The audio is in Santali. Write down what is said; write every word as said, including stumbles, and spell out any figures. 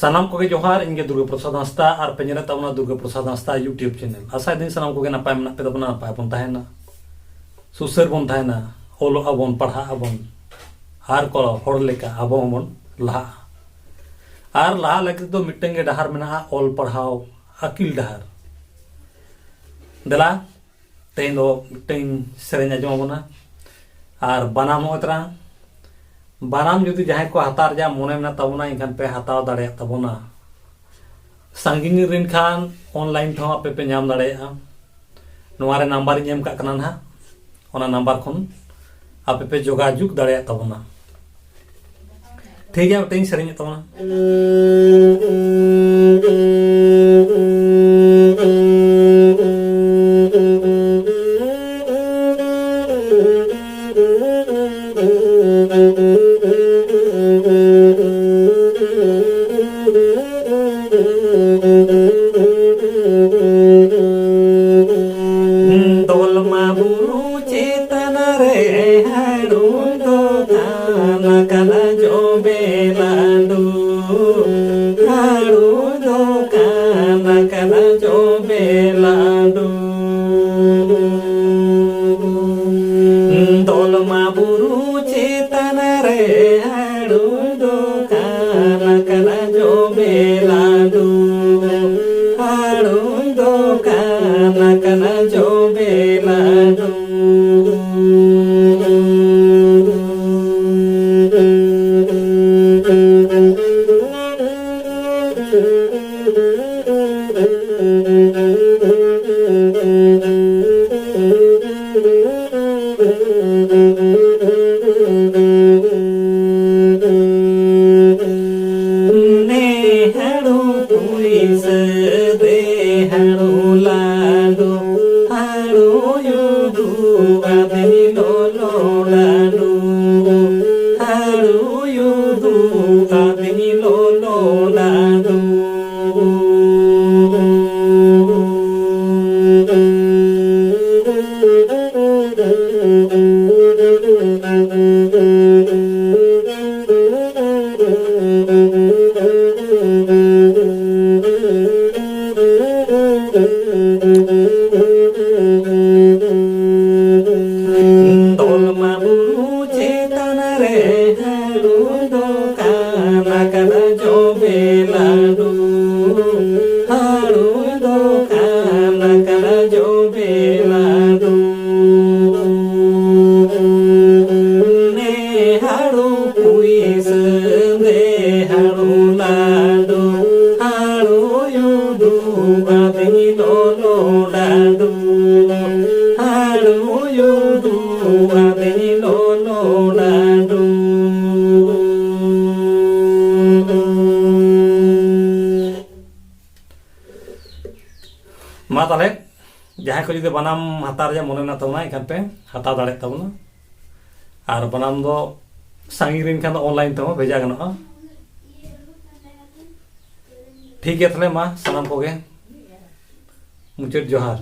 ᱥᱟᱱᱟᱢ ᱠᱚᱜᱮ ᱡᱚᱦᱟᱨ, ᱤᱧ ᱜᱮ ᱫᱩᱨᱜᱟᱹ ᱯᱨᱚᱥᱟᱫᱽ ᱦᱟᱸᱥᱫᱟ ᱟᱨ ᱯᱮ ᱧᱮᱞᱮᱫ ᱛᱟᱵᱚᱱᱟ ᱫᱩᱨᱜᱟᱹ ᱯᱨᱚᱥᱟᱫᱽ ᱦᱟᱸᱥᱫᱟ YouTube channel᱾ ᱟᱥᱟᱭ ᱫᱟᱹᱧ ᱥᱟᱱᱟᱢ ᱠᱚᱜᱮ ᱱᱟᱯᱟᱭ ᱢᱮᱱᱟᱜ ᱯᱮ ᱛᱟᱵᱚᱱᱟ, ᱱᱟᱯᱟᱭ ᱵᱚᱱ ᱛᱟᱦᱮᱱᱟ, ᱥᱩᱥᱟᱹᱨ ᱵᱚᱱ ᱛᱟᱦᱮᱱᱟ, ᱚᱞᱚᱜ ᱟᱵᱚᱱ, ᱯᱟᱲᱦᱟᱜ ᱟᱵᱚᱱ, ᱟᱨ ᱠᱚ ᱦᱚᱲ ᱞᱮᱠᱟ ᱟᱵᱚ ᱦᱚᱸᱵᱚᱱ ᱞᱟᱦᱟᱜᱼᱟ᱾ ᱟᱨ ᱞᱟᱦᱟ ᱞᱟᱹᱜᱤᱫ ᱫᱚ ᱢᱤᱫᱴᱟᱝ ᱜᱮ ᱰᱟᱦᱟᱨ ᱢᱮᱱᱟᱜᱼᱟ, ᱚᱞ ᱯᱟᱲᱦᱟᱣ ᱟᱹᱠᱤᱞ ᱰᱟᱦᱟᱨ᱾ ᱫᱮᱞᱟ, ᱛᱮᱦᱮᱧ ᱫᱚ ᱢᱤᱫᱴᱟᱝ ᱥᱮᱨᱮᱧ ᱟᱸᱡᱚᱢ ᱟᱵᱚᱱᱟ᱾ ᱟᱨ ᱵᱟᱱᱟᱢ ᱦᱚᱸ ᱛᱚᱨᱟ, ᱵᱟᱱᱟᱢ ᱡᱩᱫᱤ ᱡᱟᱦᱟᱸᱭ ᱠᱚ ᱦᱟᱛᱟᱣ ᱨᱮᱭᱟᱜ ᱢᱚᱱᱮ ᱢᱮᱱᱟᱜ ᱛᱟᱵᱚᱱᱟ, ᱮᱱᱠᱷᱟᱱ ᱯᱮ ᱦᱟᱛᱟᱣ ᱫᱟᱲᱮᱭᱟᱜ ᱛᱟᱵᱚᱱᱟ᱾ ᱥᱟᱺᱜᱤᱧ ᱨᱮᱱ ᱠᱷᱟᱱ online ᱛᱮᱦᱚᱸ ᱟᱯᱮ ᱯᱮ ᱧᱟᱢ ᱫᱟᱲᱮᱭᱟᱜᱼᱟ᱾ ᱱᱚᱣᱟ ᱨᱮ ᱱᱟᱢᱵᱟᱨ ᱤᱧ ᱮᱢ ᱠᱟᱜ ᱠᱟᱱᱟ ᱱᱟᱦᱟᱜ, ᱚᱱᱟ ᱱᱟᱢᱵᱟᱨ ᱠᱷᱚᱱ ᱟᱯᱮ ᱯᱮ ᱡᱳᱜᱟᱡᱳᱜᱽ ᱫᱟᱲᱮᱭᱟᱜ ᱛᱟᱵᱚᱱᱟ᱾ ᱴᱷᱤᱠ ᱜᱮᱭᱟ, ᱢᱤᱫᱴᱟᱝ ᱤᱧ ᱥᱮᱨᱮᱧᱮᱫ ᱛᱟᱵᱚᱱᱟ᱾ ᱫᱚᱞᱢᱟ ᱵᱩᱨᱩ ᱪᱮᱛᱟᱱ ᱨᱮ ᱦᱟᱹᱲᱩ ᱫᱚ ᱠᱟᱱ ᱠᱟᱱᱟ ᱡᱚᱵᱮ ᱞᱟᱹᱰᱩ᱾ ᱦᱟᱹᱲᱩ ᱫᱚ ᱠᱟᱱ ᱠᱟᱱᱟ ᱡᱚᱵᱮ ᱞᱟᱹᱰᱩ᱾ ᱫᱚᱞᱢᱟ ᱵᱩᱨᱩ ᱪᱮᱛᱟᱱ ᱨᱮ ᱦᱟᱹᱲᱩ ᱫᱚ ᱠᱟᱱ ᱠᱟᱱᱟ ᱡᱚᱵᱮ ᱞᱟᱹᱰᱩ᱾ ᱦᱟᱹᱲᱩ ᱫᱚ ᱠᱟᱱ ᱠᱟᱱᱟ ᱡᱚᱵᱮ ᱞᱟᱹᱰᱩ᱾ ᱛᱟᱦᱚᱞᱮ ᱡᱟᱦᱟᱸᱭ ᱠᱚ ᱡᱩᱫᱤ ᱵᱟᱱᱟᱢ ᱦᱟᱛᱟᱣ ᱨᱮᱭᱟᱜ ᱢᱚᱱᱮ ᱢᱮᱱᱟᱜ ᱛᱟᱵᱚᱱᱟ, ᱮᱱᱠᱷᱟᱱ ᱯᱮ ᱦᱟᱛᱟᱣ ᱫᱟᱲᱮᱭᱟᱜ ᱛᱟᱵᱚᱱᱟ᱾ ᱟᱨ ᱵᱟᱱᱟᱢ ᱫᱚ ᱥᱟᱺᱜᱤᱧ ᱨᱮᱱ ᱠᱷᱟᱱ ᱫᱚ ᱚᱱᱞᱟᱭᱤᱱ ᱛᱮᱦᱚᱸ ᱵᱷᱮᱡᱟ ᱜᱟᱱᱚᱜᱼᱟ᱾ ᱴᱷᱤᱠ ᱜᱮᱭᱟ, ᱛᱟᱦᱚᱞᱮ ᱢᱟ ᱥᱟᱱᱟᱢ ᱠᱚᱜᱮ ᱢᱩᱪᱟᱹᱫ ᱡᱚᱦᱟᱨ᱾